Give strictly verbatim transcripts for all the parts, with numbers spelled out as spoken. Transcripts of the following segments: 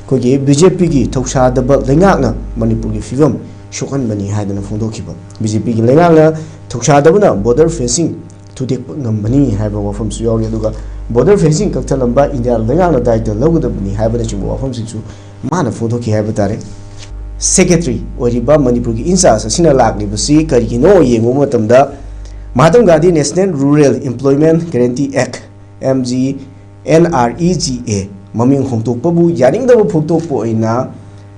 ꯑꯩꯈꯣꯏꯒꯤ B J ꯄꯤꯒꯤ ꯊꯧꯁꯥꯗꯕ ꯂꯩꯉꯥꯛꯅ ꯃꯅꯤꯄꯨꯔꯒꯤ ꯐꯤꯕꯝ ꯁꯣꯛꯍꯟꯕꯅꯤ ꯍꯥꯏꯗꯅ ꯐꯣꯡꯗꯣꯛꯈꯤꯕ꯫ ꯕꯤ ꯖꯦ ꯄꯤꯒꯤ ꯂꯩꯉꯥꯛꯅ ꯊꯧꯁꯥꯗꯕꯅ ꯕꯣꯔꯗꯔ ꯐꯦꯟꯁꯤꯡ ꯊꯨꯗꯦꯛꯄ ꯉꯝꯕꯅꯤ ꯍꯥꯏꯕ ꯋꯥꯐꯝꯁꯨ ꯌꯥꯎꯔꯤ꯫ ꯑꯗꯨꯒ ꯕꯣꯔꯗꯔ ꯐꯦꯟꯁꯤꯡ ꯀꯛꯊꯠꯂꯝꯕ ꯏꯟꯗꯤꯌꯥ ꯂꯩꯉꯥꯛꯅ ꯗꯥꯏꯇ ꯂꯧꯒꯗꯕꯅꯤ ꯍꯥꯏꯕꯅꯆꯤꯡꯕ ꯋꯥꯐꯝꯁꯤꯡꯁꯨ ꯃꯥꯅ ꯐꯣꯡꯗꯣꯛꯈꯤ ꯍꯥꯏꯕ ꯇꯥꯔꯦ꯫ ꯁꯦꯀ꯭ꯔꯦꯇꯔꯤ ꯑꯣꯏꯔꯤꯕ ꯃꯅꯤꯄꯨꯔꯒꯤ ꯏꯟꯆꯥꯔꯖ ꯑꯁꯤꯅ ꯂꯥꯛꯂꯤꯕꯁꯤ ꯀꯔꯤꯒꯤꯅꯣ ꯌꯦꯡꯕ ꯃꯇꯝꯗ, Mahatma Gandhi national rural employment guarantee act, M G N R E G A, ꯃꯃꯤꯡ ꯍꯣꯡꯗꯣꯛꯄꯕꯨ ꯌꯥꯅꯤꯡꯗꯕ ꯐꯣꯡꯗꯣꯛꯄ ꯑꯣꯏꯅ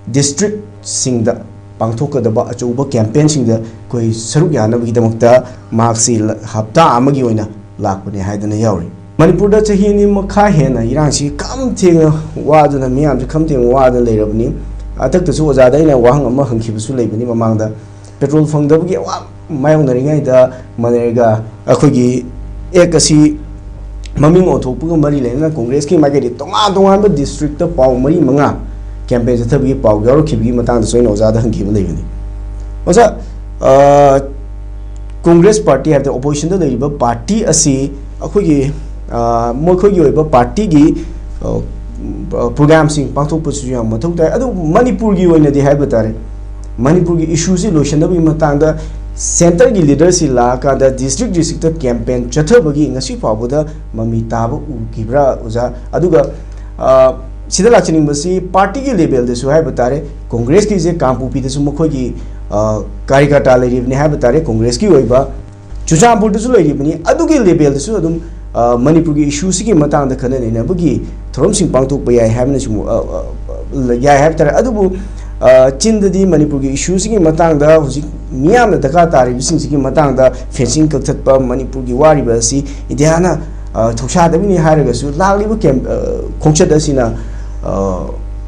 ꯗꯤꯁꯇ꯭ꯔꯤꯛꯁꯤꯡꯗ ꯄꯥꯡꯊꯣꯛꯀꯗꯕ ꯑꯆꯧꯕ ꯀꯦꯝꯄꯦꯟꯁꯤꯡꯗ ꯑꯩꯈꯣꯏ ꯁꯔꯨꯛ ꯌꯥꯅꯕꯒꯤꯗꯃꯛꯇ ꯃꯍꯥꯛꯁꯤ ꯍꯞꯇꯥ ꯑꯃꯒꯤ ꯑꯣꯏꯅ ꯂꯥꯛꯄꯅꯦ ꯍꯥꯏꯗꯅ ꯌꯥꯎꯔꯤ꯫ ꯃꯅꯤꯄꯨꯔꯗ ꯆꯍꯤ ꯑꯅꯤ ꯃꯈꯥꯏ ꯍꯦꯟꯅ ꯏꯔꯥꯡꯁꯤ ꯈꯝ ꯊꯦꯡꯅ ꯋꯥꯗꯨꯅ, ꯃꯤꯌꯥꯝꯁꯤ ꯈꯝ ꯊꯦꯡꯅ ꯋꯥꯗꯨꯅ ꯂꯩꯔꯕꯅꯤ꯫ ꯍꯟꯗꯛꯇꯁꯨ ꯑꯣꯖꯥꯗ ꯑꯩꯅ ꯋꯥꯍꯪ ꯑꯃ ꯍꯪꯈꯤꯕꯁꯨ ꯂꯩꯕꯅꯤ ꯃꯃꯥꯡꯗ, ꯄꯦꯇ꯭ꯔꯣꯜ ꯐꯪꯗꯕꯒꯤ ꯑꯋꯥꯕ ꯃꯥꯌꯣꯛꯅꯔꯤꯉꯩꯗ ꯃꯅꯔꯦꯒꯥ ꯑꯩꯈꯣꯏꯒꯤ ꯑꯦꯛ ꯑꯁꯤ ꯃꯃꯤꯡ ꯑꯣꯟꯊꯣꯛꯄꯒ ꯃꯔꯤ ꯂꯩꯅꯅ ꯀꯣꯡꯒ꯭ꯔꯦꯁꯀꯤ ꯃꯥꯏꯀꯩꯗꯒꯤ ꯇꯣꯉꯥꯟ ꯇꯣꯉꯥꯟꯕ ꯗꯤꯁꯇ꯭ꯔꯤꯛꯇ ꯄꯥꯎ ꯃꯔꯤ ꯃꯉꯥ ꯀꯦꯝꯄꯦꯟ ꯆꯠꯊꯕꯒꯤ ꯄꯥꯎ ꯌꯥꯎꯔꯛꯈꯤꯕꯒꯤ ꯃꯇꯥꯡꯗꯁꯨ ꯑꯩꯅ ꯑꯣꯖꯥꯗ ꯍꯪꯈꯤꯕ ꯂꯩꯕꯅꯤ꯫ ꯑꯣꯖꯥ, ꯑ, ꯀꯣꯡꯒ꯭ꯔꯦꯁ ꯄꯥꯔꯇꯤ ꯍꯥꯏꯕꯗꯤ ꯑꯣꯄꯣꯖꯤꯁꯟꯗ ꯂꯩꯔꯤꯕ ꯄꯥꯔꯇꯤ ꯑꯁꯤ ꯑꯩꯈꯣꯏꯒꯤ, ꯑ, ꯃꯈꯣꯏꯒꯤ ꯑꯣꯏꯕ ꯄꯥꯔꯇꯤꯒꯤ, ꯑ, ꯄ꯭ꯔꯣꯒ꯭ꯔꯥꯝꯁꯤꯡ ꯄꯥꯡꯊꯣꯛꯄꯁꯤꯁꯨ ꯌꯥꯝ ꯃꯊꯧ ꯇꯥꯏ꯫ ꯑꯗꯨꯕꯨ ꯃꯅꯤꯄꯨꯔꯒꯤ ꯑꯣꯏꯅꯗꯤ ꯍꯥꯏꯕ ꯇꯥꯔꯦ, ꯃꯅꯤꯄꯨꯔꯒꯤ ꯏꯁꯨꯁꯤ ꯂꯣꯏꯁꯤꯟꯅꯕꯒꯤ ꯃꯇꯥꯡꯗ ꯁꯦꯟꯇꯔꯒꯤ ꯂꯤꯗꯔꯁꯤ ꯂꯥꯛꯑꯀꯥꯟꯗ ꯗꯤꯁꯇ꯭ꯔꯤꯛ ꯗꯤꯁꯇ꯭ꯔꯤꯛꯇ ꯀꯦꯝꯄꯦꯟ ꯆꯠꯊꯕꯒꯤ ꯉꯁꯤ ꯐꯥꯎꯕꯗ ꯃꯃꯤ ꯇꯥꯕ ꯎꯈꯤꯕ꯭ꯔꯥ, ꯑꯣꯖꯥ? ꯑꯗꯨꯒ, ꯑ, ꯁꯤꯗ ꯂꯥꯛꯆꯅꯤꯡꯕꯁꯤ ꯄꯥꯔꯇꯤꯒꯤ ꯂꯦꯚꯦꯜꯗꯁꯨ ꯍꯥꯏꯕ ꯇꯥꯔꯦ, ꯀꯣꯡꯒ꯭ꯔꯦꯁꯀꯤꯁꯦ ꯀꯥꯡꯄꯣꯛꯄꯤꯗꯁꯨ ꯃꯈꯣꯏꯒꯤ, ꯑ, ꯀꯥꯔꯤꯀꯥꯇꯥ ꯂꯩꯔꯤꯕꯅꯤ ꯍꯥꯏꯕ ꯇꯥꯔꯦ, ꯀꯣꯡꯒ꯭ꯔꯦꯁꯀꯤ ꯑꯣꯏꯕ ꯆꯨꯔꯆꯥꯟꯄꯨꯔꯗꯁꯨ ꯂꯩꯔꯤꯕꯅꯤ꯫ ꯑꯗꯨꯒꯤ ꯂꯦꯚꯦꯜꯗꯁꯨ ꯑꯗꯨꯝ, ꯑ, ꯃꯅꯤꯄꯨꯔꯒꯤ ꯏꯁꯨꯁꯤꯒꯤ ꯃꯇꯥꯡꯗ ꯈꯟꯅ ꯅꯩꯅꯕꯒꯤ ꯊꯧꯔꯝꯁꯤꯡ ꯄꯥꯡꯊꯣꯛꯄ ꯌꯥꯏ ꯍꯥꯏꯕꯅꯁꯨ, ꯑ, ꯑ, ꯌꯥꯏ ꯍꯥꯏꯕ ꯇꯥꯔꯦ꯫ ꯑꯗꯨꯕꯨ, ꯑ, ꯆꯤꯟꯗꯗꯤ ꯃꯅꯤꯄꯨꯔꯒꯤ ꯏꯁꯨꯁꯤꯒꯤ ꯃꯇꯥꯡꯗ ꯍꯧꯖꯤꯛ ꯃꯤꯌꯥꯝꯅ ꯗꯔꯀꯥꯔ ꯇꯥꯔꯤꯕꯁꯤꯡꯁꯤꯒꯤ ꯃꯇꯥꯡꯗ ꯐꯦꯟꯁꯤꯡ ꯀꯛꯊꯠꯄ, ꯃꯅꯤꯄꯨꯔꯒꯤ ꯋꯥꯔꯤꯕ ꯑꯁꯤ ꯏꯟꯗꯤꯌꯥꯅ, ꯑ, ꯊꯧꯁꯥꯗꯕꯅꯤ ꯍꯥꯏꯔꯒꯁꯨ, ꯂꯥꯛꯂꯤꯕ ꯀꯦꯝ-, ꯑ, ꯈꯣꯡꯆꯠ ꯑꯁꯤꯅ, ꯑ,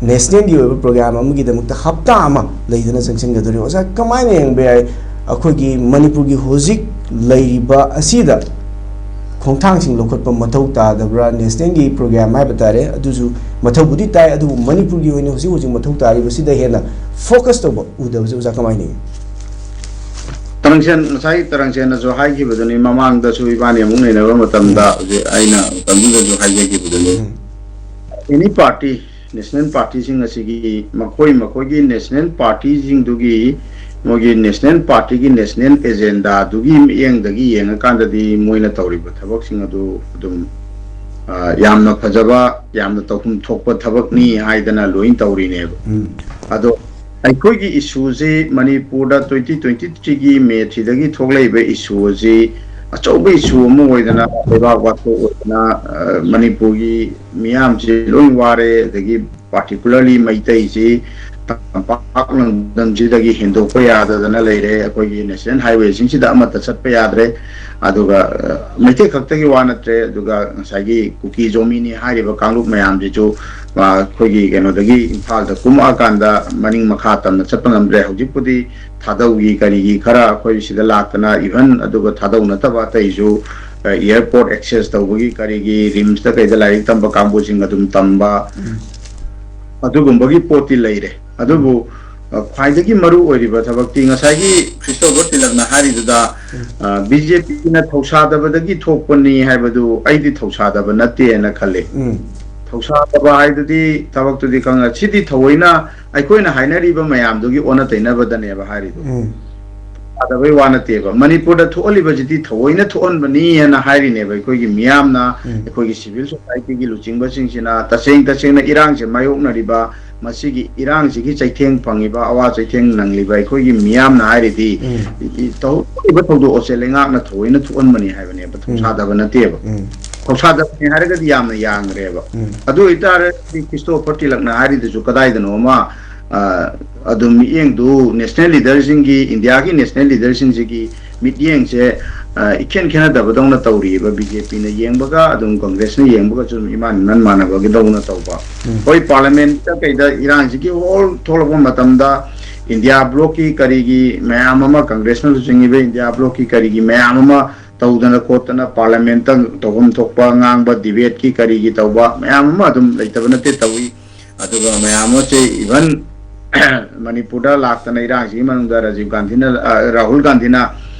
ꯅꯦꯁꯅꯦꯜꯒꯤ ꯑꯣꯏꯕ ꯄ꯭ꯔꯣꯒ꯭ꯔꯥꯝ ꯑꯃꯒꯤꯗꯃꯛꯇ ꯍꯞꯇꯥ ꯑꯃ ꯂꯩꯗꯅ ꯆꯪꯁꯤꯟꯒꯗꯧꯔꯤ꯫ ꯑꯣꯖꯥ, ꯀꯃꯥꯏꯅ ꯌꯦꯡꯕ ꯌꯥꯏ? ꯑꯩꯈꯣꯏꯒꯤ ꯃꯅꯤꯄꯨꯔꯒꯤ ꯍꯧꯖꯤꯛ ꯂꯩꯔꯤꯕ ꯑꯁꯤꯗ ꯈꯣꯡꯊꯥꯡꯁꯤꯡ ꯂꯧꯈꯠꯄ ꯃꯊꯧ ꯇꯥꯗꯕ꯭ꯔꯥ? ꯅꯦꯁꯅꯦꯜꯒꯤ ꯄ꯭ꯔꯣꯒ꯭ꯔꯥꯝ ꯍꯥꯏꯕ ꯇꯥꯔꯦ, ꯑꯗꯨꯁꯨ ꯃꯊꯧꯕꯨꯗꯤ ꯇꯥꯏ, ꯑꯗꯨꯕꯨ ꯃꯅꯤꯄꯨꯔꯒꯤ ꯑꯣꯏꯅ ꯍꯧꯖꯤꯛ ꯍꯧꯖꯤꯛ ꯃꯊꯧ ꯇꯥꯔꯤꯕꯁꯤꯗ ꯍꯦꯟꯅ ꯐꯣꯀꯁ ꯇꯧꯕ ꯎꯗꯕꯁꯦ ꯑꯣꯖꯥ ꯀꯃꯥꯏꯅ ꯌꯦꯡꯉꯤ? ꯇꯔꯪꯁꯦꯟ, ꯉꯁꯥꯏ ꯇꯔꯪꯁꯦꯟꯅꯁꯨ ꯍꯥꯏꯈꯤꯕꯗꯨꯅꯤ, ꯃꯃꯥꯡꯗꯁꯨ ꯏꯕꯥꯅꯤ ꯑꯃꯨꯛ ꯅꯩꯅꯕ ꯃꯇꯝꯗ ꯎꯝ꯫ ꯍꯧꯖꯤꯛ ꯑꯩꯅ ꯃꯇꯝꯗꯨꯗꯁꯨ ꯍꯥꯏꯖꯈꯤꯕꯗꯨꯅꯤ꯫ ꯎꯝ꯫ ꯑꯦꯅꯤ ꯄꯥꯔꯇꯤ ꯅꯦꯁꯅꯦꯜ ꯄꯥꯔꯇꯤꯁꯤꯡ ꯑꯁꯤꯒꯤ ꯃꯈꯣꯏ ꯃꯈꯣꯏꯒꯤ ꯅꯦꯁꯅꯦꯜ ꯄꯥꯔꯇꯤꯁꯤꯡꯗꯨꯒꯤ ꯃꯣꯏꯒꯤ ꯅꯦꯁꯅꯦꯜ ꯄꯥꯔꯇꯤꯒꯤ ꯅꯦꯁꯅꯦꯜ ꯑꯦꯖꯦꯟꯗꯥꯗꯨꯒꯤ ꯃꯤꯠꯌꯦꯡꯗꯒꯤ ꯌꯦꯡꯉꯀꯥꯟꯗꯗꯤ ꯃꯣꯏꯅ ꯇꯧꯔꯤꯕ ꯊꯕꯛꯁꯤꯡ ꯑꯗꯨ ꯑꯗꯨꯝ ꯌꯥꯝꯅ ꯐꯖꯕ, ꯌꯥꯝꯅ ꯇꯧꯐꯝ ꯊꯣꯛꯄ ꯊꯕꯛꯅꯤ ꯍꯥꯏꯗꯅ ꯂꯣꯏ ꯇꯧꯔꯤꯅꯦꯕ꯫ ꯑꯗꯣ ꯑꯩꯈꯣꯏꯒꯤ ꯏꯁꯨꯁꯤ ꯃꯅꯤꯄꯨꯔꯗ ꯇ꯭ꯋꯦꯟꯇꯤ ꯇ꯭ꯋꯦꯟꯇꯤ ꯊ꯭ꯔꯤꯒꯤ ꯃꯦ ꯊ꯭ꯔꯤꯗꯒꯤ ꯊꯣꯛꯂꯛꯏꯕ ꯏꯁꯨ ꯑꯁꯤ ꯑꯆꯧꯕ ꯏꯁꯨ ꯑꯃ ꯑꯣꯏꯗꯅ, ꯂꯩꯕꯥꯛ ꯋꯥꯊꯣꯛ ꯑꯣꯏꯗꯅ, ꯃꯅꯤꯄꯨꯔꯒꯤ ꯃꯤꯌꯥꯝꯁꯤ ꯂꯣꯏ ꯋꯥꯔꯦ, ꯑꯗꯒꯤ particularly ꯃꯩꯇꯩꯁꯤ ꯇꯝꯄꯥꯛ ꯂꯝꯗꯝꯁꯤꯗꯒꯤ ꯍꯦꯟꯗꯣꯛꯄ ꯌꯥꯗꯗꯅ ꯂꯩꯔꯦ꯫ ꯑꯩꯈꯣꯏꯒꯤ ꯅꯦꯁꯅꯦꯜ ꯍꯥꯏꯋꯦꯁꯤꯡꯁꯤꯗ ꯑꯃꯠꯇ ꯆꯠꯄ ꯌꯥꯗ꯭ꯔꯦ꯫ ꯑꯗꯨꯒ ꯃꯩꯇꯩ ꯈꯛꯇꯒꯤ ꯋꯥ ꯅꯠꯇ꯭ꯔꯦ, ꯑꯗꯨꯒ ꯉꯁꯥꯏꯒꯤ ꯀꯨꯀꯤ ꯖꯣꯃꯤꯅꯤ ꯍꯥꯏꯔꯤꯕ ꯀꯥꯡꯂꯨꯞ ꯃꯌꯥꯝꯁꯤꯁꯨ ꯑꯩꯈꯣꯏꯒꯤ ꯀꯩꯅꯣꯗꯒꯤ ꯏꯝꯐꯥꯜꯗ ꯀꯨꯝꯃꯛꯑꯀꯥꯟꯗ ꯃꯅꯤꯡ ꯃꯈꯥ ꯇꯝꯅ ꯆꯠꯄ ꯉꯝꯗ꯭ꯔꯦ꯫ ꯍꯧꯖꯤꯛꯄꯨꯗꯤ ꯊꯥꯗꯧꯒꯤ ꯀꯔꯤꯒꯤ ꯈꯔ ꯑꯩꯈꯣꯏ ꯁꯤꯗ ꯂꯥꯛꯇꯅ, even ꯑꯗꯨꯒ ꯊꯥꯗꯧ ꯅꯠꯇꯕ ꯑꯇꯩꯁꯨ ꯑꯦꯌꯥꯔꯄꯣꯔꯠ ꯑꯦꯛꯁꯦꯁ ꯇꯧꯕꯒꯤ ꯀꯔꯤꯒꯤ ꯔꯤꯝꯁꯇ ꯀꯩꯗ ꯂꯥꯏꯔꯤꯛ ꯇꯝꯕ ꯀꯥꯡꯕꯨꯁꯤꯡ ꯑꯗꯨꯝ ꯇꯝꯕ, ꯑꯗꯨꯒꯨꯝꯕꯒꯤ ꯄꯣꯠꯇꯤ ꯂꯩꯔꯦ꯫ ꯑꯗꯨꯕꯨ ꯈ꯭ꯋꯥꯏꯗꯒꯤ ꯃꯔꯨ ꯑꯣꯏꯔꯤꯕ ꯊꯕꯛꯇꯤ ꯉꯁꯥꯏꯒꯤ ꯈ꯭ꯔꯤꯁꯇꯣꯐꯔ ꯇꯤꯂꯛꯅ ꯍꯥꯏꯔꯤꯗꯨꯗ ꯕꯤ ꯖꯦ ꯄꯤꯅ ꯊꯧꯁꯥꯗꯕꯗꯒꯤ ꯊꯣꯛꯄꯅꯤ ꯍꯥꯏꯕꯗꯨ ꯑꯩꯗꯤ ꯊꯧꯁꯥꯗꯕ ꯅꯠꯇꯦꯅ ꯈꯜꯂꯤ꯫ ꯊꯧꯁꯥꯗꯕ ꯍꯥꯏꯗꯨꯗꯤ ꯊꯕꯛꯇꯨꯗꯤ ꯈꯪꯉ ꯁꯤꯗꯤ ꯊꯑꯣꯏꯅ ꯑꯩꯈꯣꯏꯅ ꯍꯥꯏꯅꯔꯤꯕ ꯃꯌꯥꯝꯗꯨꯒꯤ ꯑꯣꯟꯅ ꯇꯩꯅꯕꯗꯅꯦꯕ ꯍꯥꯏꯔꯤꯗꯣ꯫ ꯊꯧꯁꯥꯗꯕꯩ ꯋꯥ ꯅꯠꯇꯦꯕ꯫ ꯃꯅꯤꯄꯨꯔꯗ ꯊꯣꯛꯍꯜꯂꯤꯕꯁꯤꯗꯤ ꯊꯑꯣꯏꯅ ꯊꯣꯛꯍꯟꯕꯅꯤ ꯍꯥꯏꯅ ꯍꯥꯏꯔꯤꯅꯦꯕ ꯑꯩꯈꯣꯏꯒꯤ ꯃꯤꯌꯥꯝꯅ, ꯑꯩꯈꯣꯏꯒꯤ ꯁꯤꯚꯤꯜ ꯁꯣꯁꯥꯏꯇꯤꯒꯤ ꯂꯨꯆꯤꯡꯕꯁꯤꯡꯁꯤꯅ꯫ ꯇꯁꯦꯡ ꯇꯁꯦꯡꯅ ꯏꯔꯥꯡꯁꯦ ꯃꯥꯌꯣꯛꯅꯔꯤꯕ, ꯃꯁꯤꯒꯤ ꯏꯔꯥꯡꯁꯤꯒꯤ ꯆꯩꯊꯦꯡ ꯐꯪꯉꯤꯕ, ꯑꯋꯥ ꯆꯩꯊꯦꯡ ꯅꯪꯂꯤꯕ ꯑꯩꯈꯣꯏꯒꯤ ꯃꯤꯌꯥꯝꯅ ꯍꯥꯏꯔꯤꯗꯤ, ꯎꯝ꯫ ꯏ-, ꯏ-, ꯊꯣꯛꯂꯤꯕ ꯊꯧꯗꯣꯛ ꯑꯁꯦ ꯂꯩꯉꯥꯛꯅ ꯊꯑꯣꯏꯅ ꯊꯣꯛꯍꯟꯕꯅꯤ ꯍꯥꯏꯕꯅꯦꯕ, ꯎꯝ꯫ ꯊꯧꯁꯥꯗꯕ ꯅꯠꯇꯦꯕ꯫ ꯎꯝ꯫ ꯊꯧꯁꯥꯗꯕꯅꯤ ꯍꯥꯏꯔꯒꯗꯤ ꯌꯥꯝꯅ ꯌꯥꯡꯈ꯭ꯔꯦꯕ꯫ ꯎꯝ꯫ ꯑꯗꯨ ꯑꯣꯏꯇꯥꯔꯗꯤ ꯈ꯭ꯔꯤꯁꯇꯣꯐꯔ ꯇꯤꯂꯛꯅ ꯍꯥꯏꯔꯤꯗꯨꯁꯨ ꯀꯗꯥꯏꯗꯅꯣ ꯑꯃ, ꯑ, ꯑꯗꯨꯝ ꯃꯤꯠꯌꯦꯡꯗꯨ ꯅꯦꯁꯅꯦꯜ ꯂꯤꯗꯔꯁꯤꯡꯒꯤ, ꯏꯟꯗꯤꯌꯥꯒꯤ ꯅꯦꯁꯅꯦꯜ ꯂꯤꯗꯔꯁꯤꯡꯁꯤꯒꯤ ꯃꯤꯠꯌꯦꯡꯁꯦ, ꯑ, ꯏꯈꯦꯟ ꯈꯦꯠꯅꯗꯕꯗꯧꯅ ꯇꯧꯔꯤꯑꯕ꯫ ꯕꯤ ꯖꯦ ꯄꯤꯅ ꯌꯦꯡꯕꯒ ꯑꯗꯨꯝ ꯀꯪꯒ꯭ꯔꯦꯁꯅ ꯌꯦꯡꯕꯒꯁꯨ ꯑꯗꯨꯝ ꯏꯃꯥꯟ ꯏꯃꯥꯟ ꯃꯥꯟꯅꯕꯒꯤꯗꯧꯅ ꯇꯧꯕ꯫ ꯎꯝ꯫ ꯍꯣꯏ, ꯄꯥꯔꯂꯤꯌꯥꯃꯦꯟꯠꯇ ꯀꯩꯗ ꯏꯔꯥꯡꯁꯤꯒꯤ ꯍꯣꯜ ꯊꯣꯛꯂꯛꯄ ꯃꯇꯝꯗ ꯏꯟꯗꯤꯌꯥ ꯕ꯭ꯂꯣꯛꯀꯤ ꯀꯔꯤꯒꯤ ꯃꯌꯥꯝ ꯑꯃ, ꯀꯪꯒ꯭ꯔꯦꯁꯅ ꯂꯨꯆꯤꯡꯉꯤꯕ ꯏꯟꯗꯤꯌꯥ ꯕ꯭ꯂꯣꯛꯀꯤ ꯀꯔꯤꯒꯤ ꯃꯌꯥꯝ ꯑꯃ ꯇꯧꯗꯅ ꯈꯣꯠꯇꯅ ꯄꯥꯔꯂꯤꯌꯥꯃꯦꯟꯠꯇ ꯇꯧꯐꯝ ꯊꯣꯛꯄ ꯉꯥꯡꯕ, ꯗꯤꯕꯦꯠꯀꯤ ꯀꯔꯤꯒꯤ ꯇꯧꯕ ꯃꯌꯥꯝ ꯑꯃ ꯑꯗꯨꯝ ꯂꯩꯇꯕ ꯅꯠꯇꯦ ꯇꯧꯏ꯫ ꯑꯗꯨꯒ ꯃꯌꯥꯝ ꯑꯃꯁꯦ even ꯃꯅꯤꯄꯨꯔꯗ ꯂꯥꯛꯇꯅ ꯏꯔꯥꯡꯁꯤꯒꯤ ꯃꯅꯨꯡꯗ ꯔꯥꯖꯤꯕ ꯒꯥꯟꯙꯤꯅ, ꯑ, ꯔꯥꯍꯨꯜ ꯒꯥꯟꯙꯤꯅ,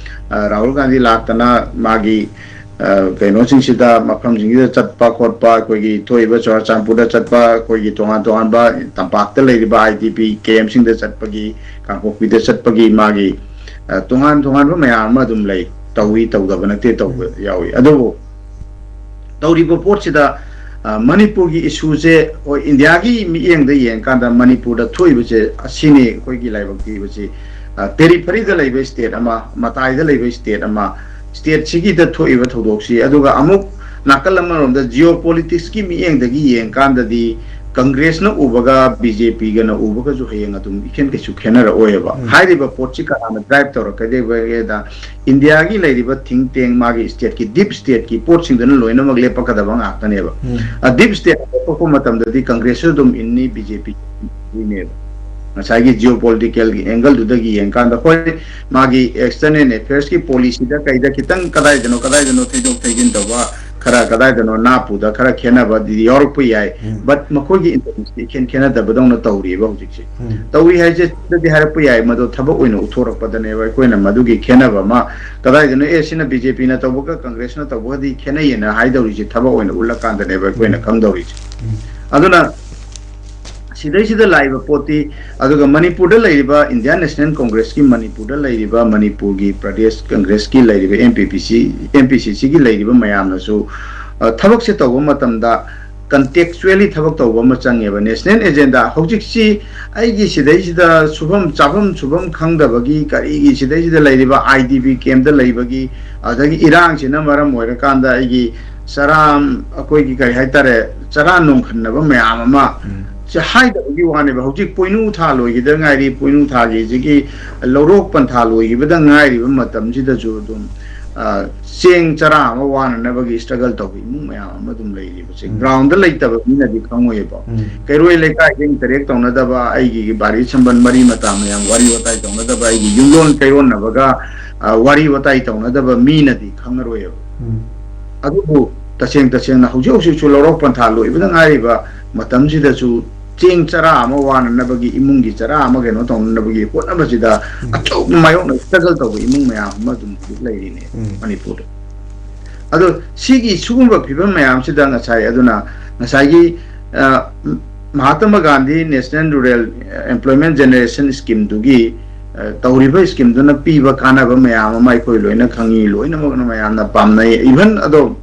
ꯑ, ꯔꯥꯍꯨꯜ ꯒꯥꯟꯙꯤ ꯂꯥꯛꯇꯅ ꯃꯥꯒꯤ, ꯀꯩꯅꯣꯁꯤꯡꯁꯤꯗ, ꯃꯐꯝꯁꯤꯡꯁꯤꯗ ꯆꯠꯄ ꯈꯣꯠꯄ, ꯑꯩꯈꯣꯏꯒꯤ ꯊꯣꯛꯏꯕ ꯆꯨꯔꯥꯆꯥꯟꯄꯨꯔꯗ ꯆꯠꯄ, ꯑꯩꯈꯣꯏꯒꯤ ꯇꯣꯉꯥꯟ ꯇꯣꯉꯥꯟꯕ ꯇꯝꯄꯥꯛꯇ ꯂꯩꯔꯤꯕ IDP camp ꯁꯤꯡꯗ ꯆꯠꯄꯒꯤ, ꯀꯥꯡꯄꯣꯛꯄꯤꯗ ꯆꯠꯄꯒꯤ ꯃꯥꯒꯤ ꯇꯣꯉꯥꯟ ꯇꯣꯉꯥꯟꯕ ꯃꯌꯥꯝ ꯑꯃ ꯑꯗꯨꯝ ꯂꯩ꯫ ꯇꯧꯏ, ꯇꯧꯗꯕ ꯅꯠꯇꯦ, ꯇꯧꯕ ꯌꯥꯎꯏ꯫ ꯑꯗꯨꯕꯨ ꯇꯧꯔꯤꯕ ꯄꯣꯠꯁꯤꯗ ꯃꯅꯤꯄꯨꯔꯒꯤ issue ꯁꯦ, ꯍꯣꯏ, ꯏꯟꯗꯤꯌꯥꯒꯤ ꯃꯤꯠꯌꯦꯡꯗ ꯌꯦꯡꯀꯥꯟꯗ ꯃꯅꯤꯄꯨꯔꯗ ꯊꯣꯛꯏꯕꯁꯦ ꯑꯁꯤꯅꯤ꯫ ꯑꯩꯈꯣꯏꯒꯤ ꯂꯥꯏꯕꯛ ꯊꯤꯕꯁꯤ, periphery ꯗ ꯂꯩꯕ state ꯑꯃ, ꯃꯇꯥꯏꯗ ꯂꯩꯕ state ꯑꯃ, state ꯁꯤꯒꯤꯗ ꯊꯣꯛꯏꯕ ꯊꯧꯗꯣꯛꯁꯤ, ꯑꯗꯨꯒ ꯑꯃꯨꯛ ꯅꯥꯀꯜ ꯑꯃꯔꯣꯝꯗ geopolitics ꯀꯤ ꯃꯤꯠꯌꯦꯡꯗꯒꯤ ꯌꯦꯡꯀꯥꯟꯗꯗꯤ ꯀꯪꯒ꯭ꯔꯦꯁꯅ ꯎꯕꯒ BJP ꯒꯅ ꯎꯕꯒꯁꯨ ꯍꯌꯦꯡ ꯑꯗꯨꯝ ꯏꯈꯦꯟ ꯀꯩꯁꯨ ꯈꯦꯠꯅꯔꯛꯑꯣꯏꯕ꯫ ꯍꯥꯏꯔꯤꯕ ꯄꯣꯠꯁꯤ ꯀꯅꯥꯅ drive ꯇꯧꯔꯛꯀꯗꯒꯦꯗ, ꯏꯟꯗꯤꯌꯥꯒꯤ ꯂꯩꯔꯤꯕ think tank, ꯃꯥꯒꯤ state ꯀꯤ, deep state ꯀꯤ ꯄꯣꯠꯁꯤꯡꯗꯨꯅ ꯂꯣꯏꯅꯃꯛ ꯂꯦꯞꯄꯛꯀꯗꯕ ꯉꯥꯛꯇꯅꯦꯕ꯫ Deep state ꯂꯦꯞꯄꯛꯄ ꯃꯇꯝꯗꯗꯤ ꯀꯪꯒ꯭ꯔꯦꯁꯁꯨ ꯑꯗꯨꯝ ꯏꯟꯅꯤ, BJP ꯏꯟꯅꯦꯕ꯫ ꯉꯁꯥꯏꯒꯤ geopolitical ꯒꯤ angle ꯗꯨꯗꯒꯤ ꯌꯦꯡꯀꯥꯟꯗ, ꯍꯣꯏ, ꯃꯥꯒꯤ external affairs ꯀꯤ policy ꯗ ꯀꯩꯗ ꯈꯤꯇꯪ ꯀꯗꯥꯏꯗꯅꯣ ꯀꯗꯥꯏꯗꯅꯣ ꯊꯩꯗꯣꯛ ꯊꯩꯖꯤꯟ ꯇꯧꯕ, ꯈꯔ ꯀꯗꯥꯏꯗꯅꯣ ꯅꯥꯞꯄꯨꯗ ꯈꯔ ꯈꯦꯠꯅꯕꯗꯤ ꯌꯥꯎꯔꯛꯄ ꯌꯥꯏ꯫ But ꯃꯈꯣꯏꯒꯤ interest ꯏꯈꯦꯟ ꯈꯦꯠꯅꯗꯕꯗꯧꯅ ꯇꯧꯔꯤꯑꯕ ꯍꯧꯖꯤꯛꯁꯦ꯫ ꯇꯧꯔꯤ ꯍꯥꯏꯁꯦ ꯁꯤꯗꯗꯤ ꯍꯥꯏꯔꯛꯄ ꯌꯥꯏ, ꯃꯗꯣ ꯊꯕꯛ ꯑꯣꯏꯅ ꯎꯠꯊꯣꯔꯛꯄꯗꯅꯦꯕ ꯑꯩꯈꯣꯏꯅ ꯃꯗꯨꯒꯤ ꯈꯦꯠꯅꯕ ꯑꯃ, ꯀꯗꯥꯏꯗꯅꯣ, ꯑꯦ, ꯁꯤꯅ BJP ꯅ ꯇꯧꯕꯒ ꯀꯪꯒ꯭ꯔꯦꯁꯅ ꯇꯧꯕꯒꯗꯤ ꯈꯦꯠꯅꯩꯌꯦꯅ ꯍꯥꯏꯗꯧꯔꯤꯁꯦ ꯊꯕꯛ ꯑꯣꯏꯅ ꯎꯠꯂꯀꯥꯟꯗꯅꯦꯕ ꯑꯩꯈꯣꯏꯅ ꯈꯪꯗꯧꯔꯤꯁꯦ꯫ ꯑꯗꯨꯅ ꯁꯤꯗꯩꯁꯤꯗ ꯂꯥꯛꯏꯕ ꯄꯣꯠꯇꯤ, ꯑꯗꯨꯒ ꯃꯅꯤꯄꯨꯔꯗ ꯂꯩꯔꯤꯕ Indian National Congress ꯀꯤ, ꯃꯅꯤꯄꯨꯔꯗ ꯂꯩꯔꯤꯕ, ꯃꯅꯤꯄꯨꯔꯒꯤ ꯄ꯭ꯔꯗꯦꯁ ꯀꯪꯒ꯭ꯔꯦꯁꯀꯤ ꯂꯩꯔꯤꯕ, MPPC, MPCC ꯒꯤ ꯂꯩꯔꯤꯕ ꯃꯌꯥꯝꯅꯁꯨ, ꯑ, ꯊꯕꯛꯁꯦ ꯇꯧꯕ ꯃꯇꯝꯗ contextually ꯊꯕꯛ ꯇꯧꯕ ꯑꯃ ꯆꯪꯉꯦꯕ꯫ National agenda ꯍꯧꯖꯤꯛꯁꯤ ꯑꯩꯒꯤ ꯁꯤꯗꯩꯁꯤꯗ ꯁꯨꯐꯝ ꯆꯥꯐꯝ ꯁꯨꯐꯝ ꯈꯪꯗꯕꯒꯤ, ꯀꯔꯤꯒꯤ ꯁꯤꯗꯩꯁꯤꯗ ꯂꯩꯔꯤꯕ IDP camp ꯇ ꯂꯩꯕꯒꯤ, ꯑꯗꯒꯤ ꯏꯔꯥꯡꯁꯤꯅ ꯃꯔꯝ ꯑꯣꯏꯔꯀꯥꯟꯗ ꯑꯩꯒꯤ ꯆꯔꯥ, ꯑꯩꯈꯣꯏꯒꯤ ꯀꯔꯤ ꯍꯥꯏꯇꯥꯔꯦ, ꯆꯔꯥ ꯅꯣꯡꯈꯟꯅꯕ ꯃꯌꯥꯝ ꯑꯃ ꯁꯦ ꯍꯥꯏꯗꯕꯒꯤ ꯋꯥꯅꯦꯕ꯫ ꯍꯧꯖꯤꯛ ꯄꯣꯏꯅꯨ ꯊꯥ ꯂꯣꯏꯈꯤꯗ ꯉꯥꯏꯔꯤ, ꯄꯣꯏꯅꯨ ꯊꯥꯒꯤ ꯍꯧꯖꯤꯛꯀꯤ ꯂꯧꯔꯣꯛ ꯄꯟꯊꯥ ꯂꯣꯏꯈꯤꯕꯗ ꯉꯥꯏꯔꯤꯕ ꯃꯇꯝꯁꯤꯗꯁꯨ ꯑꯗꯨꯝ, ꯑ, ꯆꯦꯡ ꯆꯔꯥ ꯑꯃ ꯋꯥꯅꯅꯕꯒꯤ struggle ꯇꯧꯕ ꯏꯃꯨꯡ ꯃꯌꯥꯝ ꯑꯃ ꯑꯗꯨꯝ ꯂꯩꯔꯤꯕꯁꯦ꯫ Ground ꯗ ꯂꯩꯇꯕ ꯃꯤꯅꯗꯤ ꯈꯪꯉꯣꯏꯕ꯫ ꯀꯩꯔꯣꯏ ꯂꯩꯀꯥꯏꯗ interact ꯇꯧꯅꯗꯕ, ꯑꯩꯒꯤ ꯕꯥꯔꯤ ꯁꯝꯕꯟ ꯃꯔꯤ ꯃꯇꯥ ꯃꯌꯥꯝ ꯋꯥꯔꯤ ꯋꯥꯇꯥꯏ ꯇꯧꯅꯗꯕ, ꯑꯩꯒꯤ ꯌꯨꯝꯂꯣꯟ ꯀꯩꯔꯣꯟꯅꯕꯒ, ꯑ, ꯋꯥꯔꯤ ꯋꯥꯇꯥꯏ ꯇꯧꯅꯗꯕ ꯃꯤꯅꯗꯤ ꯈꯪꯉꯔꯣꯏꯕ꯫ ꯑꯗꯨꯕꯨ ꯇꯁꯦꯡ ꯇꯁꯦꯡꯅ ꯍꯧꯖꯤꯛ ꯍꯧꯖꯤꯛꯁꯨ ꯂꯧꯔꯣꯛ ꯄꯟꯊꯥ ꯂꯣꯏꯕꯗ ꯉꯥꯏꯔꯤꯕ ꯃꯇꯝꯁꯤꯗꯁꯨ ꯆꯦꯡ ꯆꯔꯥ ꯑꯃ ꯋꯥꯅꯅꯕꯒꯤ, ꯏꯃꯨꯡꯒꯤ ꯆꯔꯥ ꯑꯃ ꯀꯩꯅꯣ ꯇꯧꯅꯅꯕꯒꯤ ꯍꯣꯠꯅꯕꯁꯤꯗ ꯑꯆꯧꯕ ꯃꯥꯌꯣꯛꯅ struggle ꯇꯧꯕ ꯏꯃꯨꯡ ꯃꯌꯥꯝ ꯑꯃ ꯑꯗꯨꯝ ꯍꯧꯖꯤꯛ ꯂꯩꯔꯤꯅꯦ ꯃꯅꯤꯄꯨꯔꯗ꯫ ꯑꯗꯣ ꯁꯤꯒꯤ ꯁꯤꯒꯨꯝꯕ ꯐꯤꯕꯝ ꯃꯌꯥꯝꯁꯤꯗ ꯉꯁꯥꯏ, ꯑꯗꯨꯅ ꯉꯁꯥꯏꯒꯤ, ꯑ, Mahatma Gandhi National Rural Employment Generation Scheme ꯗꯨꯒꯤ, ꯑ, ꯇꯧꯔꯤꯕ scheme ꯗꯨꯅ ꯄꯤꯕ ꯀꯥꯟꯅꯕ ꯃꯌꯥꯝ ꯑꯃ ꯑꯩꯈꯣꯏ ꯂꯣꯏꯅ ꯈꯪꯉꯤ, ꯂꯣꯏꯅꯃꯛꯅ ꯃꯌꯥꯝꯅ ꯄꯥꯝꯅꯩ꯫ Even ꯑꯗꯣ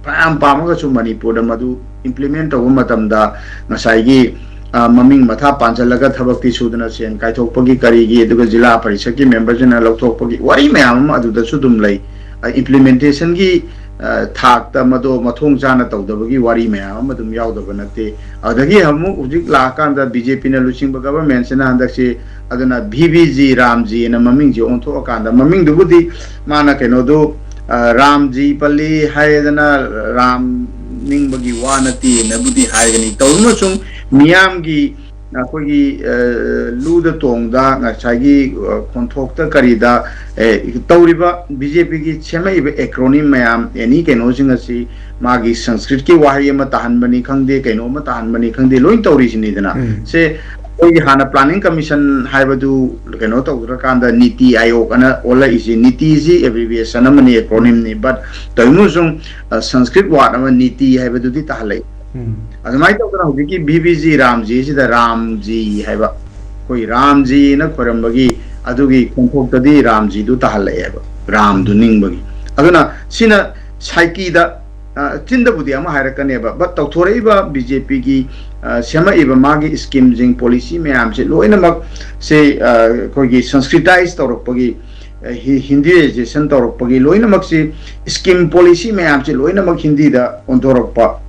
ꯐꯅꯌꯥꯝ ꯄꯥꯝꯃꯒꯁꯨ ꯃꯅꯤꯄꯨꯔꯗ ꯃꯗꯨ implement ꯇꯧꯕ ꯃꯇꯝꯗ ꯉꯁꯥꯏꯒꯤ, ꯑ, ꯃꯃꯤꯡ ꯃꯊꯥ ꯄꯥꯟꯁꯤꯜꯂꯒ ꯊꯕꯛꯇꯤ ꯁꯨꯗꯅ ꯁꯦꯟ ꯀꯥꯏꯊꯣꯛꯄꯒꯤ ꯀꯔꯤꯒꯤ, ꯑꯗꯨꯒ ꯖꯤꯂꯥ ꯄꯔꯤꯁꯠꯀꯤ member ꯁꯤꯡꯅ ꯂꯧꯊꯣꯛꯄꯒꯤ ꯋꯥꯔꯤ ꯃꯌꯥꯝ ꯑꯃ ꯑꯗꯨꯗꯁꯨ ꯑꯗꯨꯝ ꯂꯩ꯫ ꯑ, implementation ꯒꯤ, ꯑ, ꯊꯥꯛꯇ ꯃꯗꯣ ꯃꯊꯣꯡ ꯆꯥꯅ ꯇꯧꯗꯕꯒꯤ ꯋꯥꯔꯤ ꯃꯌꯥꯝ ꯑꯃ ꯑꯗꯨꯝ ꯌꯥꯎꯗꯕ ꯅꯠꯇꯦ꯫ ꯑꯗꯒꯤ ꯑꯃꯨꯛ ꯍꯧꯖꯤꯛ ꯂꯥꯛꯑꯀꯥꯟꯗ B J P ꯅ ꯂꯨꯆꯤꯡꯕ government ꯁꯤꯅ ꯍꯟꯗꯛꯁꯤ, ꯑꯗꯨꯅ V V G ꯔꯥꯝꯖꯤꯅ ꯃꯃꯤꯡꯁꯦ ꯑꯣꯟꯊꯣꯛꯑꯀꯥꯟꯗ, ꯃꯃꯤꯡꯗꯨꯕꯨꯗꯤ ꯃꯥꯅ ꯀꯩꯅꯣꯗꯨ, ꯑ, ꯔꯥꯝꯖꯤ ꯄꯜꯂꯤ ꯍꯥꯏꯗꯅ ꯔꯥꯝ ꯅꯤꯡꯕꯒꯤ ꯋꯥ ꯅꯠꯇꯦꯅꯕꯨꯗꯤ ꯍꯥꯏꯒꯅꯤ꯫ ꯇꯧꯔꯤꯕꯁꯨꯡ ꯃꯤꯌꯥꯝꯒꯤ ꯑꯩꯈꯣꯏꯒꯤ, ꯑ, ꯂꯨꯗ ꯇꯣꯡꯗ ꯉꯁꯥꯏꯒꯤ, ꯑ, ꯈꯣꯟꯊꯣꯛꯇ ꯀꯔꯤꯗ, ꯑꯦ, ꯇꯧꯔꯤꯕ B J P ꯒꯤ ꯁꯦꯝꯃꯛꯏꯕ acronym ꯃꯌꯥꯝ, any ꯀꯩꯅꯣꯁꯤꯡ ꯑꯁꯤ ꯃꯥꯒꯤ ꯁꯪꯁꯀ꯭ꯔꯤꯠꯀꯤ ꯋꯥꯍꯩ ꯑꯃ ꯇꯥꯍꯟꯕꯅꯤ ꯈꯪꯗꯦ, ꯀꯩꯅꯣ ꯑꯃ ꯇꯥꯍꯟꯕꯅꯤ ꯈꯪꯗꯦ, ꯂꯣꯏ ꯇꯧꯔꯤꯁꯤꯅꯤꯗꯅ꯫ ꯎꯝ꯫ ꯁꯦ ꯑꯩꯈꯣꯏꯒꯤ ꯍꯥꯟꯅ planning commission ꯍꯥꯏꯕꯗꯨ ꯀꯩꯅꯣ ꯇꯧꯗ꯭ꯔꯀꯥꯟꯗ ꯅꯤꯇꯤ ꯑꯥꯌꯣꯒ ꯑꯅ ꯑꯣꯜꯂꯛꯏꯁꯤ꯫ ꯅꯤꯇꯤꯁꯤ abbreviation ꯑꯃꯅꯤ, acronym ꯅꯤ, but ꯇꯧꯏꯃꯨꯁꯨꯡ, ꯑ, ꯁꯪꯁꯀ꯭ꯔꯤꯠ word ꯑꯃ ꯅꯤꯇꯤ ꯍꯥꯏꯕꯗꯨꯗꯤ ꯇꯥꯍꯜꯂꯛꯏ꯫ ꯎꯝ꯫ ꯑꯗꯨꯃꯥꯏꯅ ꯇꯧꯗꯅ ꯍꯧꯖꯤꯛꯀꯤ V V G ꯔꯥꯝꯖꯤꯁꯤꯗ ꯔꯥꯝꯖꯤ ꯍꯥꯏꯕ, ꯑꯩꯈꯣꯏ ꯔꯥꯝꯖꯤꯅ ꯈꯣꯏꯔꯝꯕꯒꯤ ꯑꯗꯨꯒꯤ ꯈꯣꯟꯊꯣꯛꯇꯗꯤ ꯔꯥꯝꯖꯤꯗꯨ ꯇꯥꯍꯜꯂꯛꯑꯦꯕ, ꯔꯥꯝꯗꯨ ꯅꯤꯡꯕꯒꯤ꯫ ꯑꯗꯨꯅ ꯁꯤꯅ psyche ꯗ, ꯑ, ꯆꯤꯟꯗꯕꯨꯗꯤ ꯑꯃ ꯍꯥꯏꯔꯛꯀꯅꯦꯕ, but ꯇꯧꯊꯣꯔꯛꯏꯕ B J P ꯒꯤ, ꯑ, ꯁꯦꯝꯃꯛꯏꯕ ꯃꯥꯒꯤ scheme ꯁꯤꯡ, policy ꯃꯌꯥꯝꯁꯦ ꯂꯣꯏꯅꯃꯛ ꯁꯦ, ꯑ, ꯑꯩꯈꯣꯏꯒꯤ Sanskritise ꯇꯧꯔꯛꯄꯒꯤ, ꯑ, ꯍꯤ-, Hindiization ꯇꯧꯔꯛꯄꯒꯤ ꯂꯣꯏꯅꯃꯛꯁꯤ, scheme policy ꯃꯌꯥꯝꯁꯤ ꯂꯣꯏꯅꯃꯛ ꯍꯤꯟꯗꯤꯗ ꯑꯣꯟꯊꯣꯔꯛꯄ,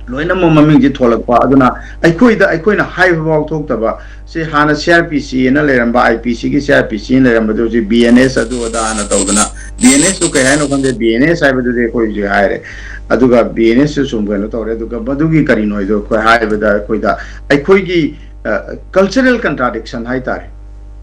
ꯂꯣꯏꯅꯃꯛ ꯃꯃꯤꯡꯁꯤ ꯊꯣꯂꯛꯄ꯫ ꯑꯗꯨꯅ ꯑꯩꯈꯣꯏꯗ, ꯑꯩꯈꯣꯏꯅ ꯍꯥꯏꯕ ꯐꯥꯎ ꯊꯣꯛꯇꯕ, ꯁꯤ ꯍꯥꯟꯅ C R P C ꯑꯅ ꯂꯩꯔꯝꯕ, I P C ꯒꯤ C R P C ꯑꯅ ꯂꯩꯔꯝꯕꯗꯨ ꯍꯧꯖꯤꯛ B N S ꯑꯗꯨ ꯑꯗꯥꯅ ꯇꯧꯗꯅ, B N S ꯇꯨ ꯀꯩ ꯍꯥꯏꯅꯣ ꯈꯪꯗꯦ, B N S ꯍꯥꯏꯕꯗꯨꯗꯤ ꯑꯩꯈꯣꯏ ꯍꯧꯖꯤꯛ ꯍꯥꯏꯔꯦ꯫ ꯑꯗꯨꯒ B N S ꯁꯨ ꯁꯨꯝ ꯀꯩꯅꯣ ꯇꯧꯔꯦ꯫ ꯑꯗꯨꯒ ꯃꯗꯨꯒꯤ ꯀꯔꯤꯅꯣ ꯍꯥꯏꯗꯣ ꯑꯩꯈꯣꯏ ꯍꯥꯏꯕꯗ ꯑꯩꯈꯣꯏꯗ ꯑꯩꯈꯣꯏꯒꯤ, ꯑ, cultural contradiction ꯍꯥꯏꯇꯥꯔꯦ꯫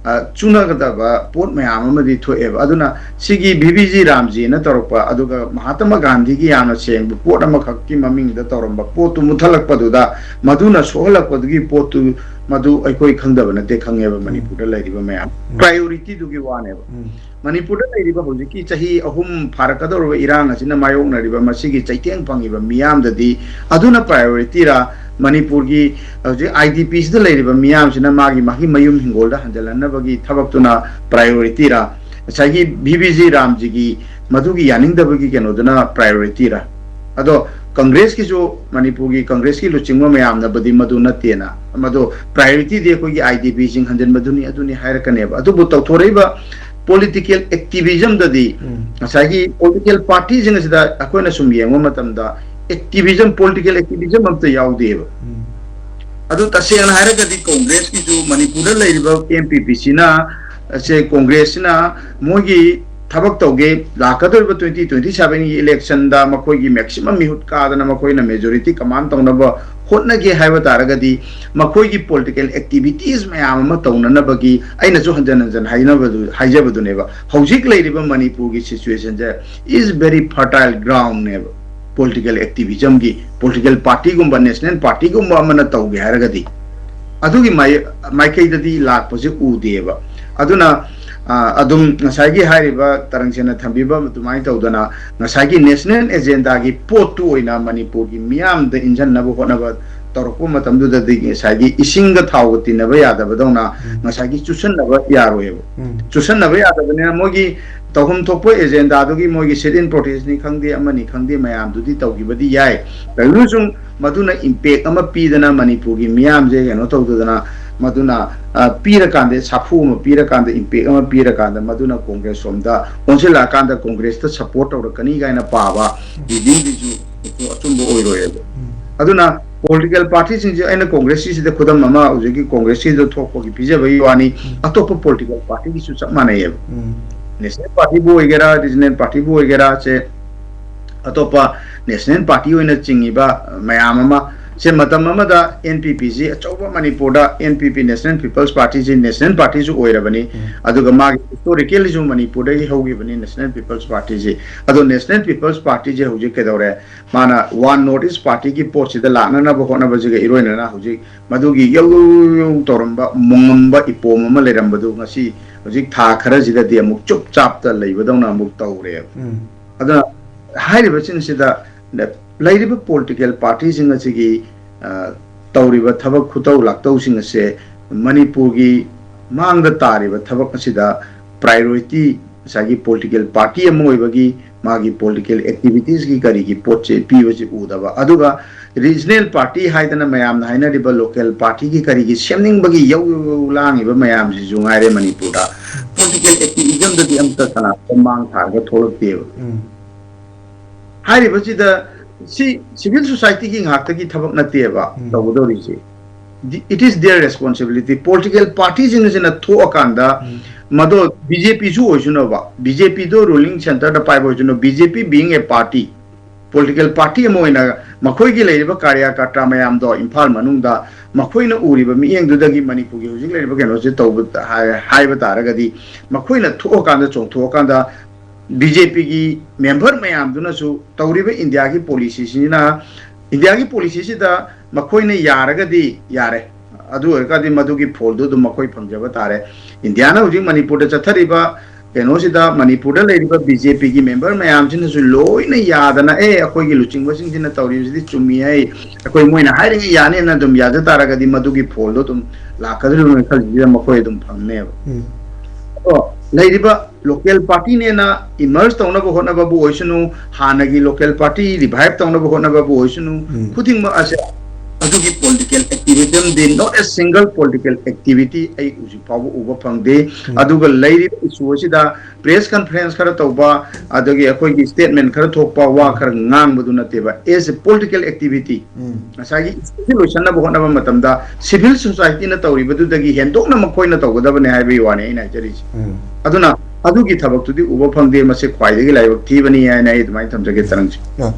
ꯑ, ꯆꯨꯅꯒꯗꯕ ꯄꯣꯠ ꯃꯌꯥꯝ ꯑꯃꯗꯤ ꯊꯣꯛꯑꯦꯕ꯫ ꯑꯗꯨꯅ ꯁꯤꯒꯤ V V G ꯔꯥꯝꯖꯤꯅ ꯇꯧꯔꯛꯄ, ꯑꯗꯨꯒ ꯃꯍꯥꯇꯃ ꯒꯥꯟꯙꯤꯒꯤ ꯌꯥꯝꯅ ꯁꯦꯡꯕ ꯄꯣꯠ ꯑꯃꯈꯛꯀꯤ ꯃꯃꯤꯡꯗ ꯇꯧꯔꯝꯕ ꯄꯣꯠꯇꯨ ꯃꯨꯠꯊꯠꯂꯛꯄꯗꯨꯗ ꯃꯗꯨꯅ ꯁꯣꯛꯍꯜꯂꯛꯄꯗꯨꯒꯤ ꯄꯣꯠꯇꯨ ꯃꯗꯨ ꯑꯩꯈꯣꯏ ꯈꯪꯗꯕ ꯅꯠꯇꯦ, ꯈꯪꯉꯦꯕ꯫ ꯃꯅꯤꯄꯨꯔꯗ ꯂꯩꯔꯤꯕ ꯃꯌꯥꯝ, ꯎꯝ꯫ Priorityꯗꯨꯒꯤ ꯋꯥꯅꯦꯕ꯫ ꯎꯝ꯫ ꯃꯅꯤꯄꯨꯔꯗ ꯂꯩꯔꯤꯕ ꯍꯧꯖꯤꯛꯀꯤ ꯆꯍꯤ ꯑꯍꯨꯝ ꯐꯥꯔꯛꯀꯗꯧꯔꯤꯕ ꯏꯔꯥꯡ ꯑꯁꯤꯅ ꯃꯥꯌꯣꯛꯅꯔꯤꯕ ꯃꯁꯤꯒꯤ ꯆꯩꯊꯦꯡ ꯐꯪꯉꯤꯕ ꯃꯤꯌꯥꯝꯗꯗꯤ ꯑꯗꯨꯅ priorityꯔꯥ? ꯃꯅꯤꯄꯨꯔꯒꯤ ꯍꯧꯖꯤꯛ IDPꯁꯤꯗ ꯂꯩꯔꯤꯕ ꯃꯤꯌꯥꯝꯁꯤꯅ ꯃꯥꯒꯤ, ꯃꯍꯩ ꯃꯌꯨꯝ ꯍꯤꯡꯒꯣꯜꯗ ꯍꯟꯖꯤꯜꯍꯟꯅꯕꯒꯤ ꯊꯕꯛꯇꯨꯅ priorityꯔꯥ? ꯉꯁꯥꯏꯒꯤ VVG ꯔꯥꯝꯖꯤꯒꯤ ꯃꯗꯨꯒꯤ ꯌꯥꯅꯤꯡꯗꯕꯒꯤ ꯀꯩꯅꯣꯗꯨꯅ priorityꯔꯥ? ꯑꯗꯣ ꯀꯪꯒ꯭ꯔꯦꯁꯀꯤꯁꯨ, ꯃꯅꯤꯄꯨꯔꯒꯤ ꯀꯪꯒ꯭ꯔꯦꯁꯀꯤ ꯂꯨꯆꯤꯡꯕ ꯃꯌꯥꯝꯅꯕꯨꯗꯤ ꯃꯗꯨ ꯅꯠꯇꯦꯅ, ꯃꯗꯨ priorityꯗꯤ ꯑꯩꯈꯣꯏꯒꯤ IDPꯁꯤꯡ ꯍꯟꯖꯤꯟꯕꯗꯨꯅꯤ, ꯑꯗꯨꯅꯤ ꯍꯥꯏꯔꯛꯀꯅꯦꯕ꯫ ꯑꯗꯨꯕꯨ ꯇꯧꯊꯣꯔꯛꯏꯕ political activismꯗꯗꯤ, ꯎꯝ꯫ ꯉꯁꯥꯏꯒꯤ political partyꯁꯤꯡ ꯑꯁꯤꯗ ꯑꯩꯈꯣꯏꯅ ꯁꯨꯝ ꯌꯦꯡꯕ ꯃꯇꯝꯗ activism, political activism ꯑꯝꯇ ꯌꯥꯎꯗꯦꯕ꯫ ꯎꯝ꯫ ꯑꯗꯨ ꯇꯁꯦꯡꯅ ꯍꯥꯏꯔꯒꯗꯤ ꯀꯪꯒ꯭ꯔꯦꯁꯀꯤꯁꯨ ꯃꯅꯤꯄꯨꯔꯗ ꯂꯩꯔꯤꯕ MPPꯁꯤꯅ, ꯑꯁꯦ ꯀꯪꯒ꯭ꯔꯦꯁꯁꯤꯅ ꯃꯣꯏꯒꯤ ꯊꯕꯛ ꯇꯧꯒꯦ, ꯂꯥꯛꯀꯗꯧꯔꯤꯕ twenty twenty sevenꯒꯤ electionꯗ ꯃꯈꯣꯏꯒꯤ maximum ꯃꯤꯍꯨꯠ ꯀꯥꯗꯅ ꯃꯈꯣꯏꯅ majority command ꯇꯧꯅꯕ ꯍꯣꯠꯅꯒꯦ ꯍꯥꯏꯕ ꯇꯥꯔꯒꯗꯤ ꯃꯈꯣꯏꯒꯤ political activities ꯃꯌꯥꯝ ꯑꯃ ꯇꯧꯅꯅꯕꯒꯤ ꯑꯩꯅꯁꯨ ꯍꯟꯖꯟ ꯍꯟꯖꯟ ꯍꯥꯏꯅꯕꯗꯨ, ꯍꯥꯏꯖꯕꯗꯨꯅꯦꯕ꯫ ꯍꯧꯖꯤꯛ ꯂꯩꯔꯤꯕ ꯃꯅꯤꯄꯨꯔꯒꯤ situationꯁꯦ is very fertile groundꯅꯦꯕ꯫ Political activismꯒꯤ, political partyꯒꯨꯝꯕ, national partyꯒꯨꯝꯕ ꯑꯃꯅ ꯇꯧꯒꯦ ꯍꯥꯏꯔꯒꯗꯤ ꯑꯗꯨꯒꯤ ꯃꯥꯏ-, ꯃꯥꯏꯀꯩꯗꯗꯤ ꯂꯥꯛꯄꯁꯦ ꯎꯗꯦꯕ꯫ ꯑꯗꯨꯅ, ꯑ, ꯑꯗꯨꯝ ꯉꯁꯥꯏꯒꯤ ꯍꯥꯏꯔꯤꯕ ꯇꯔꯪꯁꯦꯟꯅ ꯊꯝꯕꯤꯕ ꯑꯗꯨꯃꯥꯏꯅ ꯇꯧꯗꯅ ꯉꯁꯥꯏꯒꯤ national agendaꯒꯤ ꯄꯣꯠꯇꯨ ꯑꯣꯏꯅ ꯃꯅꯤꯄꯨꯔꯒꯤ ꯃꯤꯌꯥꯝꯗ ꯏꯟꯖꯟꯅꯕ ꯍꯣꯠꯅꯕ ꯇꯧꯔꯛꯄ ꯃꯇꯝꯗꯨꯗꯗꯤ ꯉꯁꯥꯏꯒꯤ ꯏꯁꯤꯡꯒ ꯊꯥꯎꯒ ꯇꯤꯟꯅꯕ ꯌꯥꯗꯕꯗꯧꯅ ꯎꯝ꯫ ꯉꯁꯥꯏꯒꯤ ꯆꯨꯁꯟꯅꯕ ꯌꯥꯔꯣꯏꯕ꯫ ꯎꯝ꯫ ꯆꯨꯁꯟꯅꯕ ꯌꯥꯗꯕꯅꯤꯅ ꯃꯣꯏꯒꯤ ꯇꯧꯐꯝ ꯊꯣꯛꯄ agendaꯗꯨꯒꯤ ꯃꯣꯏꯒꯤ sit-in protestꯅꯤ ꯈꯪꯗꯦ, ꯑꯃꯅꯤ ꯈꯪꯗꯦ, ꯃꯌꯥꯝꯗꯨꯗꯤ ꯇꯧꯈꯤꯕꯗꯤ ꯌꯥꯏ꯫ ꯇꯧꯔꯁꯨ ꯃꯗꯨꯅ impact ꯑꯃ ꯄꯤꯗꯅ ꯃꯅꯤꯄꯨꯔꯒꯤ ꯃꯤꯌꯥꯝꯁꯦ ꯀꯩꯅꯣ ꯇꯧꯗꯗꯅ, ꯃꯗꯨꯅ, ꯑ, ꯄꯤꯔꯀꯥꯟꯗ, ꯁꯥꯐꯨ ꯑꯃ ꯄꯤꯔꯀꯥꯟꯗ, impact ꯑꯃ ꯄꯤꯔꯀꯥꯟꯗ ꯃꯗꯨꯅ ꯀꯪꯒ꯭ꯔꯦꯁ ꯁꯣꯝꯗ ꯑꯣꯟꯁꯤꯜꯂꯛꯑꯀꯥꯟꯗ ꯀꯪꯒ꯭ꯔꯦꯁꯇ support ꯇꯧꯔꯛꯀꯅꯤ ꯀꯥꯏꯅ ꯄꯥꯕ readingꯗꯨꯁꯨ ꯑꯆꯨꯝꯕ ꯑꯣꯏꯔꯣꯏꯕ꯫ ꯎꯝ꯫ ꯑꯗꯨꯅ political partyꯁꯤꯡꯁꯦ, ꯑꯩꯅ ꯀꯪꯒ꯭ꯔꯦꯁꯀꯤꯁꯤꯗ ꯈꯨꯗꯝ ꯑꯃ ꯍꯧꯖꯤꯛꯀꯤ ꯀꯪꯒ꯭ꯔꯦꯁꯀꯤꯗ ꯊꯣꯛꯄꯒꯤ ꯄꯤꯖꯕꯒꯤ ꯋꯥꯅꯤ, ꯎꯝ꯫ ꯑꯇꯣꯞꯄ political partyꯒꯤꯁꯨ ꯆꯞ ꯃꯥꯟꯅꯩꯌꯦꯕ꯫ ꯎꯝ꯫ National partyꯕꯨ ꯑꯣꯏꯒꯦꯔꯥ, regional partyꯕꯨ ꯑꯣꯏꯒꯦꯔꯥ, ꯁꯦ ꯑꯇꯣꯞꯄ national party ꯑꯣꯏꯅ ꯆꯤꯡꯉꯤꯕ ꯃꯌꯥꯝ ꯑꯃ, ꯁꯦ ꯃꯇꯝ ꯑꯃꯗ N P P ꯁꯤ ꯑꯆꯧꯕ, ꯃꯅꯤꯄꯨꯔꯗ N P P, National People's Party ꯁꯤ national party ꯁꯨ ꯑꯣꯏꯔꯕꯅꯤ꯫ ꯑꯗꯨꯒ ꯃꯥꯒꯤ historically ꯁꯨ ꯃꯅꯤꯄꯨꯔꯗꯒꯤ ꯍꯧꯈꯤꯕꯅꯤ National People's Party ꯁꯤ꯫ ꯑꯗꯣ National People's Party ꯁꯦ ꯍꯧꯖꯤꯛ ꯀꯩꯗꯧꯔꯦ? ꯃꯥꯅ One North East Party ꯒꯤ ꯄꯣꯠꯁꯤꯗ ꯂꯥꯛꯅꯅꯕ ꯍꯣꯠꯅꯕꯁꯤꯒ ꯏꯔꯣꯏꯅꯅ ꯍꯧꯖꯤꯛ ꯃꯗꯨꯒꯤ ꯌꯧ ꯌꯧ ꯌꯧ ꯇꯧꯔꯝꯕ, ꯃꯨꯡꯉꯝꯕ ꯏꯄꯣꯝ ꯑꯃ ꯂꯩꯔꯝꯕꯗꯨ ꯉꯁꯤ ꯍꯧꯖꯤꯛ ꯊꯥ ꯈꯔꯁꯤꯗꯗꯤ ꯑꯃꯨꯛ ꯆꯨꯞ ꯆꯥꯞꯇ ꯂꯩꯕꯗꯧꯅ ꯑꯃꯨꯛ ꯇꯧꯔꯦꯕ꯫ ꯑꯗꯨꯅ ꯍꯥꯏꯔꯤꯕꯁꯤꯡꯁꯤꯗ ꯂꯩꯔꯤꯕ political party ꯁꯤꯡ ꯑꯁꯤꯒꯤ, ꯑ, ꯇꯧꯔꯤꯕ ꯊꯕꯛ ꯈꯨꯇꯧ ꯂꯥꯛꯇꯧꯁꯤꯡ ꯑꯁꯦ ꯃꯅꯤꯄꯨꯔꯒꯤ ꯃꯥꯡꯗ ꯇꯥꯔꯤꯕ ꯊꯕꯛ ꯑꯁꯤꯗ priority, ꯉꯁꯥꯏꯒꯤ political party ꯑꯃ ꯑꯣꯏꯕꯒꯤ ꯃꯥꯒꯤ political activities ꯀꯤ ꯀꯔꯤꯒꯤ ꯄꯣꯠꯁꯦ ꯄꯤꯕꯁꯤ ꯎꯗꯕ, ꯑꯗꯨꯒ regional party ꯍꯥꯏꯗꯅ ꯃꯌꯥꯝꯅ ꯍꯥꯏꯅꯔꯤꯕ local party ꯒꯤ ꯀꯔꯤꯒꯤ ꯁꯦꯝꯅꯤꯡꯕꯒꯤ ꯌꯧ ꯌꯧ ꯌꯧ ꯂꯥꯡꯉꯤꯕ ꯃꯌꯥꯝꯁꯤꯁꯨ ꯉꯥꯏꯔꯦ ꯃꯅꯤꯄꯨꯔꯗ political activism ꯗꯗꯤ ꯑꯝꯇ ꯀꯅꯥꯝꯇ ꯃꯥꯡ ꯊꯥꯔꯒ ꯊꯣꯛꯂꯛꯇꯦꯕ꯫ ꯍꯥꯏꯔꯤꯕꯁꯤꯗ ꯁꯤ civil society ꯒꯤ ꯉꯥꯛꯇꯒꯤ ꯊꯕꯛ ꯅꯠꯇꯦꯕ ꯇꯧꯒꯗꯧꯔꯤꯁꯤ꯫ It is their responsibility꯫ Political party ꯁꯤꯡ ꯑꯁꯤꯅ ꯊꯣꯛꯑꯀꯥꯟꯗ ꯃꯗꯣ B J P ꯁꯨ ꯑꯣꯏꯁꯅꯨꯕ, B J P ꯗꯣ ruling centre ꯗ ꯄꯥꯏꯕ ꯑꯣꯏꯁꯅꯨ, B J P being a party, political party ꯑꯃ ꯑꯣꯏꯅ ꯃꯈꯣꯏꯒꯤ ꯂꯩꯔꯤꯕ ꯀꯥꯔꯌꯥꯀꯔꯇꯥ ꯃꯌꯥꯝꯗꯣ ꯏꯝꯐꯥꯜ ꯃꯅꯨꯡꯗ ꯃꯈꯣꯏꯅ ꯎꯔꯤꯕ ꯃꯤꯠꯌꯦꯡꯗꯨꯗꯒꯤ ꯃꯅꯤꯄꯨꯔꯒꯤ ꯍꯧꯖꯤꯛ ꯂꯩꯔꯤꯕ ꯀꯩꯅꯣꯁꯦ ꯇꯧꯕ ꯍꯥꯏ-, ꯍꯥꯏꯕ ꯇꯥꯔꯒꯗꯤ ꯃꯈꯣꯏꯅ ꯊꯣꯛꯑꯀꯥꯟꯗ, ꯆꯣꯡꯊꯣꯛꯑꯀꯥꯟꯗ B J P ꯒꯤ member ꯃꯌꯥꯝꯗꯨꯅꯁꯨ ꯇꯧꯔꯤꯕ ꯏꯟꯗꯤꯌꯥꯒꯤ policy ꯁꯤꯅ, ꯏꯟꯗꯤꯌꯥꯒꯤ policy ꯁꯤꯗ ꯃꯈꯣꯏꯅ ꯌꯥꯔꯒꯗꯤ ꯌꯥꯔꯦ, ꯑꯗꯨ ꯑꯣꯏꯔꯒꯗꯤ ꯃꯗꯨꯒꯤ ꯐꯣꯜꯗꯨ ꯑꯗꯨꯝ ꯃꯈꯣꯏ ꯐꯪꯖꯕ ꯇꯥꯔꯦ꯫ ꯏꯟꯗꯤꯌꯥꯅ ꯍꯧꯖꯤꯛ ꯃꯅꯤꯄꯨꯔꯗ ꯆꯠꯊꯔꯤꯕ ꯀꯩꯅꯣꯁꯤꯗ ꯃꯅꯤꯄꯨꯔꯗ ꯂꯩꯔꯤꯕ B J P ꯒꯤ member ꯃꯌꯥꯝꯁꯤꯅꯁꯨ ꯂꯣꯏꯅ ꯌꯥꯗꯅ, "ꯑꯦ, ꯑꯩꯈꯣꯏꯒꯤ ꯂꯨꯆꯤꯡꯕꯁꯤꯡꯁꯤꯅ ꯇꯧꯔꯤꯕꯁꯤꯗꯤ ꯆꯨꯝꯃꯤ, ꯑꯩ, ꯑꯩꯈꯣꯏ ꯃꯣꯏꯅ ꯍꯥꯏꯔꯤꯉꯩ ꯌꯥꯅꯤꯅ ꯑꯗꯨꯝ ꯌꯥꯖ ꯇꯥꯔꯒꯗꯤ ꯃꯗꯨꯒꯤ ꯐꯣꯜꯗꯣ ꯑꯗꯨꯝ ꯂꯥꯛꯀꯗꯧꯔꯤꯕꯅꯤ" ꯈꯜꯂꯤꯁꯤꯗ ꯃꯈꯣꯏ ꯑꯗꯨꯝ ꯐꯪꯅꯦꯕ꯫ ꯑꯗꯣ ꯂꯩꯔꯤꯕ local party ꯅꯦꯅ emerge ꯇꯧꯅꯕ ꯍꯣꯠꯅꯕꯕꯨ ꯑꯣꯏꯁꯅꯨ, ꯍꯥꯟꯅꯒꯤ local party revive ꯇꯧꯅꯕ ꯍꯣꯠꯅꯕꯕꯨ ꯑꯣꯏꯁꯅꯨ, ꯈꯨꯗꯤꯡꯃꯛ ꯑꯁꯦ ꯑꯗꯨꯒꯤ political activism D, not a single political activity ꯑꯩ ꯍꯧꯖꯤꯛ ꯐꯥꯎꯕ ꯎꯕ ꯐꯪꯗꯦ꯫ ꯑꯗꯨꯒ ꯂꯩꯔꯤꯕ issue ꯑꯁꯤꯗ press conference ꯈꯔ ꯇꯧꯕ, ꯑꯗꯒꯤ ꯑꯩꯈꯣꯏꯒꯤ statement ꯈꯔ ꯊꯣꯛꯄ, ꯋꯥ ꯈꯔ ꯉꯥꯡꯕꯗꯨ ꯅꯠꯇꯦꯕ, as a political activity꯫ ꯉꯁꯥꯏꯒꯤ issue ꯁꯤ ꯂꯣꯏꯁꯤꯟꯅꯕ ꯍꯣꯠꯅꯕ ꯃꯇꯝꯗ civil society ꯅ ꯇꯧꯔꯤꯕꯗꯨꯗꯒꯤ ꯍꯦꯟꯗꯣꯛꯅ ꯃꯈꯣꯏꯅ ꯇꯧꯒꯗꯕꯅꯦ ꯍꯥꯏꯕꯒꯤ ꯋꯥꯅꯤ ꯑꯩꯅ ꯍꯥꯏꯖꯔꯤꯁꯦ꯫ ꯑꯗꯨꯅ ꯑꯗꯨꯒꯤ ꯊꯕꯛꯇꯨꯗꯤ ꯎꯕ ꯐꯪꯗꯦ, ꯃꯁꯤ ꯈ꯭ꯋꯥꯏꯗꯒꯤ ꯂꯥꯏꯕꯛ ꯊꯤꯕꯅꯤ ꯍꯥꯏꯅ ꯑꯩ ꯑꯗꯨꯃꯥꯏꯅ ꯊꯝꯖꯒꯦ, ꯇꯔꯪꯁꯦ꯫ ꯑ,